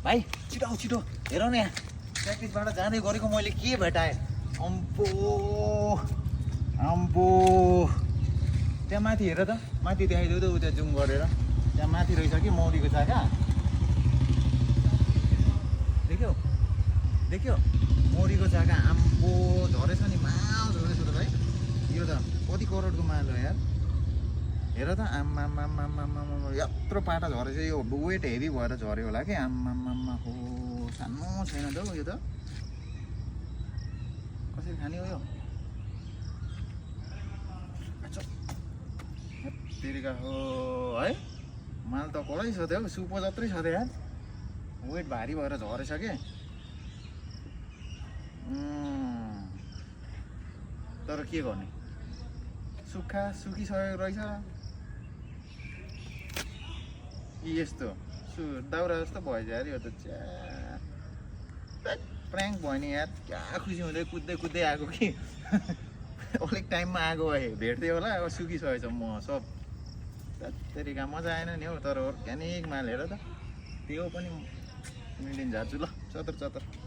भाइ छिटो आऊ छिटो हेर न यहाँ प्र्याक्टिसबाट जाँदै गरेको मैले के भेटाएँ अम्बो अम्बो त्यहाँ माथि हेर त माथि देखाइदेऊ त उता जुम गरेर त्यहाँ माथि रहेछ कि मौरीको चाका देख्यौ देख्यौ मौरीको चाका आम्बो झरेछ नि माल झरेछ त भाइ यो त कति करोडको माल हो यार हेर त आम्मामामामामा यत्रो पाटा झरेछ यो वेट हेभी भएर झऱ्यो होला कि आम्मामामा हो सानो छैन त हौ यो त कसरी खाने हो यो तेरिका हो है माल त कडै छ त हौ सुपो जत्रै छ त यार वेट भारी भएर झरेछ के तर के गर्ने सुक्खा सुकिसकेको रहेछ यस्तो दाउरा जस्तो भएछ यार यो त प्र्याङ्क भयो नि यार क्या खुसी हुँदै कुद्दै कुद्दै आएको कि अलिक टाइममा आएको भए भेट्थ्यो होला अब सुकिसकेछ म सब तरिका मजा आएन नि हौ तर अर्ग्यानिक माल हेर त त्यो पनि मिलिन झार्छु ल चतर चतर